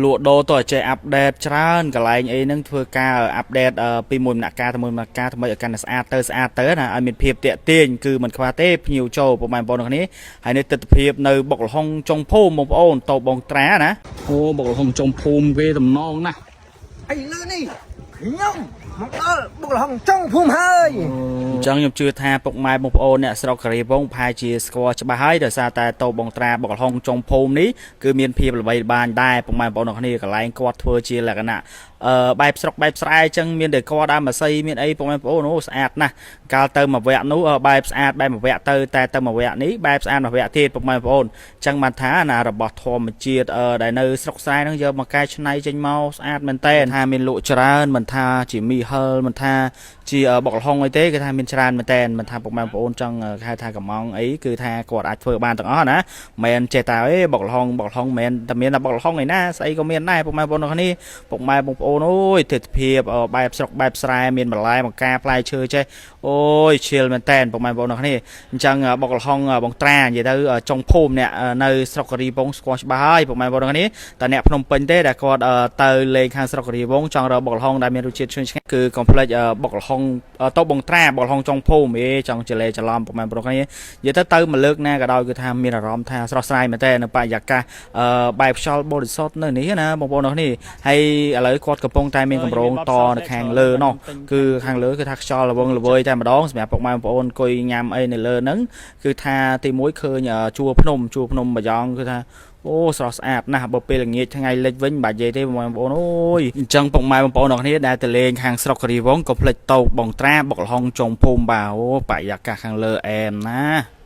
លក់ដូរទៅឲ្យចេះ update ច្រើនកន្លែងអីហ្នឹងធ្វើការ update ពីមួយដំណាក់កាលទៅមួយដំណាក់កាលថ្មីឲ្យកាន់តែស្អាតទៅស្អាតទៅណាឲ្យមានភាពតាក់ទាញគឺមិនខ្វះទេភ្ញៀវចូលពុកម៉ែបងប្អូនទាំងគ្នាហើយនេះទស្សនភាពនៅបុកលហុងចុងភូមិបងប្អូនតូបបងត្រាណាអូបុកលហុងចុងភូមិគេតំណងណាស់ ឥឡូវនេះខ្ញុំមកដល់បុកលហុងចុងភូមិហើយ អញ្ចឹងខ្ញុំជឿថាពុកម៉ែបងប្អូនអ្នកស្រុកគិរីវង្សប្រហែលជាស្គាល់ច្បាស់ហើយដោយសារតែតូបបងត្រាបុកលហុងចុងភូមិនេះគឺមានភាពល្បីល្បាញដែរពុកម៉ែបងប្អូនទាំងគ្នាកន្លែងគាត់ធ្វើជាលក្ខណៈបែបស្រុកបែបស្រែអញ្ចឹងមានតែគាត់ដើមអាស័យមានអីពុកម៉ែបងប្អូនអូស្អាតណាស់កាលទៅមួយវគ្គនោះបែបស្អាតបែបមួយវគ្គទៅតែទៅមួយវគ្គនេះបែបស្អាតមួយវគ្គទៀតពុកម៉ែបងប្អូនអញ្ចឹងបានថាណារបស់ធម្មជាតិដែលនៅស្រុកស្រែហ្នឹងយកមកកែច្នៃចេញមកស្អាតមែនតើថាមានលក់ច្រើនមិនថាជាមីហិលមិនថាជាបុកល្ហុងអីទេគឺថាមានច្រើនមែនតើមិនថាពុកម៉ែបងប្អូនចង់គេហៅថាកំងអីគឺថាគាត់អាចធ្វើបានទាំងអស់ណាមិនចេះតែអីបុកល្ហុងបុកល្ហុងមិនតែមានតែបុកល្ហុងឯណាស្អីក៏មានដែរពុកម៉ែបងប្អូនទាំងគ្នាពុកម៉ែបងប្អូនអូយទស្សនភាពបែបស្រុកបែបស្រែមានបន្លែបង្ការផ្លែឈើចេះអូយឈៀលមែនតែនពុកម៉ែបងប្អូនទាំងគ្នាអញ្ចឹងបុកល្ហុងបងត្រានិយាយទៅចុងភូមិអ្នកនៅស្រុកគិរីវង្សស្គាល់ច្បាស់ហើយពុកម៉ែបងប្អូនទាំងគ្នាតែអ្នកភ្នំពេញទេដែលគាត់ទៅលេងខាងស្រុកគិរីវង្សចង់រកបុកល្ហុងដែលមានរសជាតិឈ្ងុយឆ្ងាញ់គឺកុំភ្លេចបុកល្ហុងតូបបងត្រាបុកល្ហុងចុងភូមិអេចង់ចលេច្រឡំពុកម៉ែបងប្អូនគ្នានិយាយទៅទៅមកលើកណាក៏ដោយគឺថាមានអារម្មណ៍ថាស្រស់ស្រាយមែនតើនៅបរិយាកាសបែបខ្យល់បរិសុទ្ធនៅនេះណាបងប្អូនទាំងគ្នាហើយឥឡូវគាត់កំពុងតែមានកម្រងតនៅខាងលើនោះគឺខាងលើគឺថាខ្យល់ល្វឹងល្វើយតែម្ដងសម្រាប់ពុកម៉ែបងប្អូនអង្គុយញ៉ាំអីនៅលើហ្នឹងគឺថាទីមួយឃើញជួរភ្នំជួរភ្នំបាយ៉ង់គឺថាអូស្រស់ស្អាតណាស់បើពេលល្ងាចថ្ងៃលិចវិញមិនបាច់និយាយទេបងប្អូនអូយអញ្ចឹងពុកម៉ែបងប្អូនទាំងគ្នាដែលទៅលេងខាងស្រុកគិរីវង្សកុំភ្លេចតូបបងត្រាបុកល្ហុងចុងភូមិបាទអូបរិយាកាសខាងលើអែមណាស់។